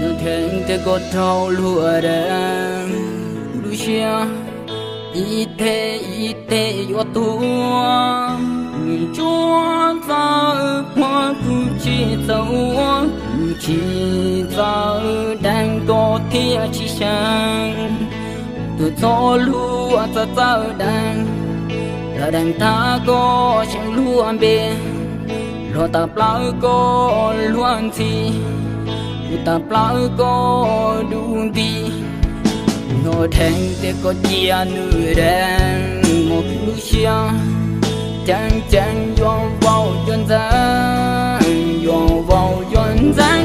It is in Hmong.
Nws dheev tias koj raug luag deev, lub siab ib teg ib teg yuav tuag. Nws ntsuab txawv quav, kuv tsis txawj ua, kuv tsis txawj deev koj thiaj tsis seev. Tus txhob luag txawj txawj deev, lawv deev tag koj seev luag npe, luag tawm plaws koj luag ntxhi, luag tawm plaws koj dub nti. Nws dheev tias koj cia nws deev, muab kuv lub siab ceev ceev yuav vau yuav ntxeev, yuav vau yuav ntxeev.